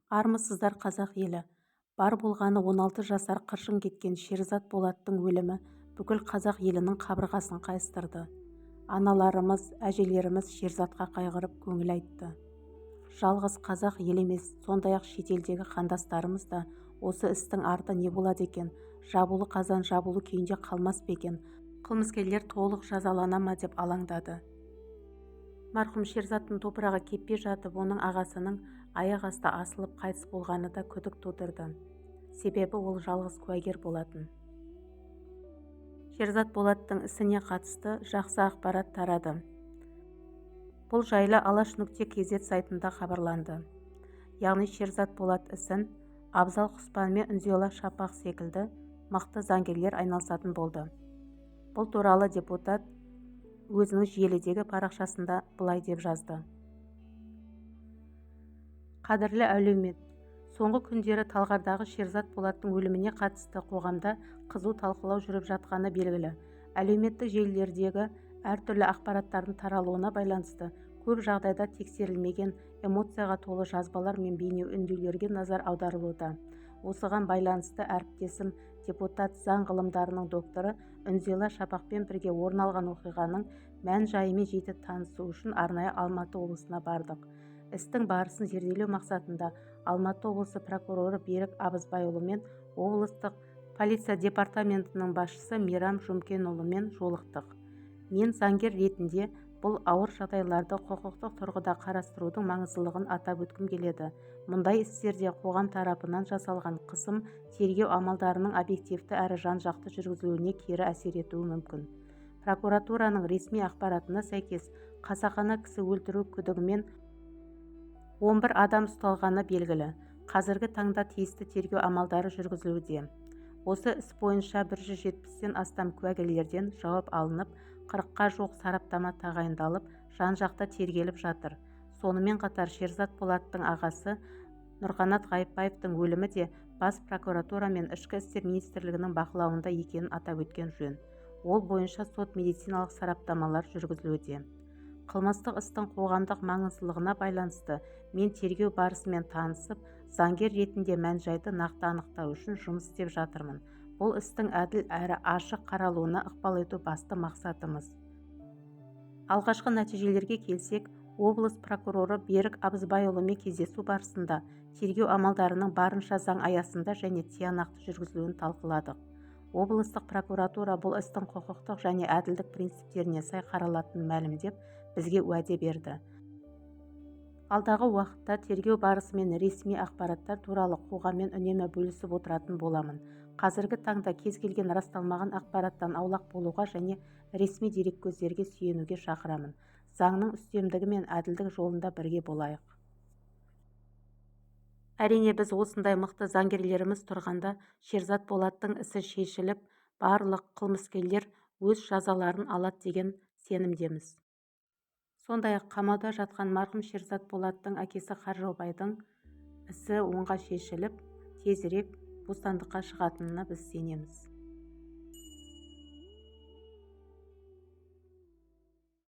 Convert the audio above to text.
Армысыздар, қазақ елі! Бар болғаны 16 жасар қыршын кеткен Шерзат Болаттың өлімі бүкіл қазақ елінің қабырғасын қайыстырды. Аналарымыз, әжелеріміз Шерзатқа қайғырып, көңіл айтты. Жалғыз қазақ елі емес, сондай-ақ шетелдегі қандастарымыз да осы істің арты не болады екен, жабулы қазан жабулы күйінде қалмас па екен, қылмыскерлер толық жазалана ма деп алаңдады. Марқұм Шерзаттың топырағы кеппей жатып, оның ағасының аяқ асты асылып қайтыс болғаны да күдік тудырды. Себебі ол жалғыз куәгер болатын. Шерзат Болаттың ісіне қатысты жақсы ақпарат тарады. Бұл жайлы Алаш.Kz сайтында хабарланды. Яғни Шерзат Болат ісін Абзал Құспан мен Үнзила Шапақ секілді мықты заңгерлер айналысатын болды. Бұл туралы депутат өзінің желідегі парақшасында былай деп жазды. Қадірлі әлеумет! Соңғы күндері Талғардағы Шерзат Болаттың өліміне қатысты қоғамда қызу талқылау жүріп жатқаны белгілі. Әлеуметтік желілердегі әртүрлі ақпараттардың таралуына байланысты көп жағдайда тексерілмеген, эмоцияға толы жазбалар мен бейнеүндеулерге назар аударылуда. Осыған байланысты әріптесім, депутат, заң ғылымдарының докторы Үнзила Шапақпен бірге орын алған оқиғаның мән-жайымен жете танысу үшін арнайы Алматы облысына бардық. Істің барысын зерделеу мақсатында Алматы облысы прокуроры Берік Абызбайұлы мен облыстық полиция департаментінің басшысы Мейрам Жумкенұлымен жолықтық. Мен заңгер ретінде бұл ауыр жағдайларды құқықтық тұрғыда қарастырудың маңыздылығын атап өткім келеді. Мұндай істерде қоғам тарапынан жасалған қысым тергеу амалдарының объективті әрі жан-жақты жүргізілуіне кері әсер етуі мүмкін. Прокуратураның ресми ақпаратына сәйкес, қасақана кісі өлтіру күдігімен 11 адам ұсталғаны белгілі. Қазіргі таңда тиісті тергеу амалдары жүргізілуде. Осы іс бойынша 170-тен астам куәгерлерден жауап алынып, 40-қа жуық сараптама тағайындалып, жан-жақты тергеліп жатыр. Сонымен қатар Шерзат Болаттың ағасы Нұрқанат Ғайыпбаевтың өлімі де Бас прокуратура мен Ішкі істер министрлігінің бақылауында екенін атап өткен жөн. Ол бойынша сот-медициналық сараптамалар жүргізілуде. Қылмыстық істің қоғамдық маңыздылығына байланысты мен тергеу барысымен танысып, заңгер ретінде мән-жайды нақты анықтау үшін жұмыс істеп жатырмын. Бұл істің әділ әрі ашық қаралуына ықпал ету басты мақсатымыз. Алғашқы нәтижелерге келсек, облыс прокуроры Берік Абызбайұлымен кездесу барысында тергеу амалдарының барынша заң аясында және тиянақты жүргізілуін талқыладық. Облыстық прокуратура бұл істің құқықтық және әділдік принциптеріне сай қаралатынын мәлімдеп, бізге уәде берді. Алдағы уақытта тергеу барысы мен ресми ақпараттар туралы қоғаммен үнемі бөлісіп отыратын боламын. Қазіргі таңда кез келген расталмаған ақпараттан аулақ болуға және ресми дереккөздерге сүйенуге шақырамын. Заңның үстемдігі мен әділдік жолында бірге болайық. Әрине, біз осындай мықты заңгерлеріміз тұрғанда Шерзат Болаттың ісі шешіліп, барлық қылмыскерлер өз жазаларын алады деген сенімдеміз. Сондай-ақ қамауда жатқан марқұм Шерзат Болаттың әкесі Қаржаубайдың ісі оңға шешіліп, тезірек бостандыққа шығатынына біз сенеміз.